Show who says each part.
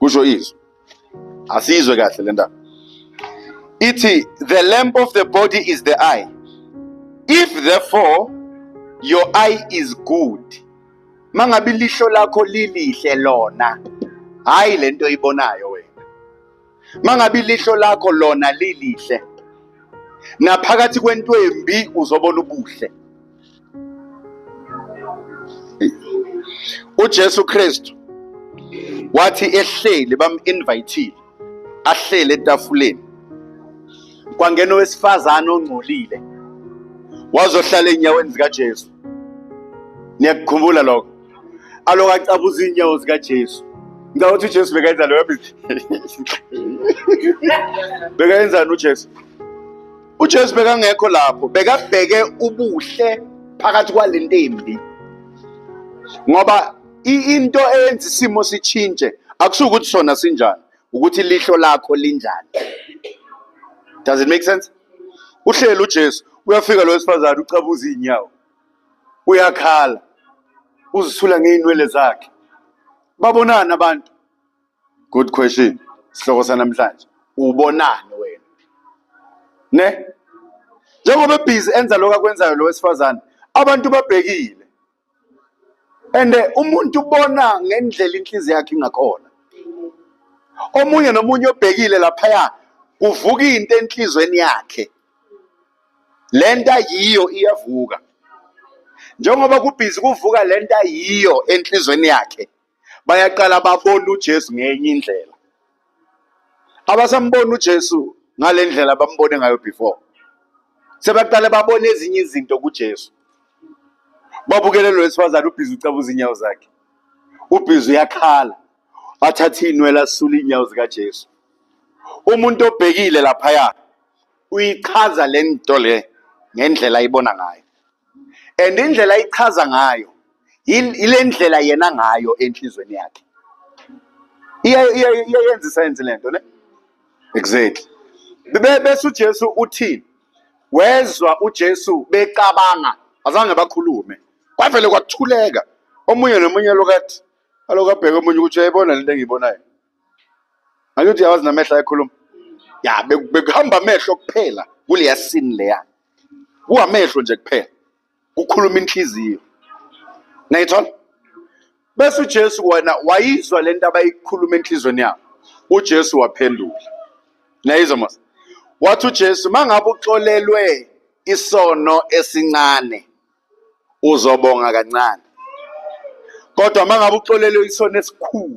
Speaker 1: Kusho izwi. Asizwe kahle le ndaba. Ithi the lamp of the body is the eye. If therefore your eye is good, mangabe ilihlo lakho lilihle lona, hayi lento oyibonayo wena. Mangabe ilihlo lakho lona lilihle, naphakathi kwento embi uzobona ubuhle. UJesu Kristu wathi ehleli bam-invayithile ahlele etafuleni kwangena owesifazane ongcolile wazohlala ey'nyaweni zikaJesu. Niyakukhumbula lokho? Aloku acabuza iy'nyawo zikaJesu. Ngicabanga ukuthi uJesu bekayenza leyo bekayenzani uJesu? UJesu bekangekho lapho, bekabheke ubuhle phakathi kwalento embi. Ngoba into eyenza isimo sitshintshe akusukuthi sona sinjani, ukuthi ilihlo lakho linjani. Does it make sense? Uhleli uJesu, uyafika lo wesifazane ucabuza izinyawo. Uyakhala. Uzisula ngey'nwele zakhe. Babonana abantu. Good question. Sihloko sanamhlanje. Ubonani wena? Ne? Njengoba ebhizi enza lokho akwenzayo lo wesifazane, abantu babhekile. And umuntu ubona ngendlela inhliziyo yakhe ingakhona. Omunye nomunye obhekile laphaya kuvuka into enhlizweni yakhe. Lento ayiyo iyavuka. Njengoba kubhizi kuvuka lento ayiyo enhlizweni yakhe. Bayaqala babona uJesu ngenye indlela. Abasambona uJesu ngale ndlela abambone ngayo before. Sebaqale babona ezinye izinto kuJesu. Babukele lo wesifazane ubhizi ucabuza inyawo zakhe. Ubhizi uyakhala. Athathe inwele asule inyawo zikaJesu. Umuntu obhekile laphaya uyichaza le nto le ngendlela ayibona ngayo. And indlela ayichaza ngayo ile ndlela yena ngayo enhlizweni yakhe. Iyayenza isayensi lento ne? Exactly. Bese uJesu uthini? Wezwa uJesu becabanga, azange bakhulume. Kwavele kwathuleka. Omunye nomunye lokathi aloku abheke omunye ukuthi uyayibona lento engiyibonayo. Angithi uyawazi namehlo ayekhuluma. Ya bekuhamba amehlo kuphela kuleya scene leya. Kuwamehlo nje kuphela. Kukhuluma inhliziyo. Nayithola? Bese uJesu wena wayizwa lento abayikhuluma enhlizweni yabo. UJesu waphendula. Niyayizwa mos? Wathi uJesu mangabe uxolelwe isono esincane uzobonga kancane. Kodwa mangabe uxolelwe isono esikhulu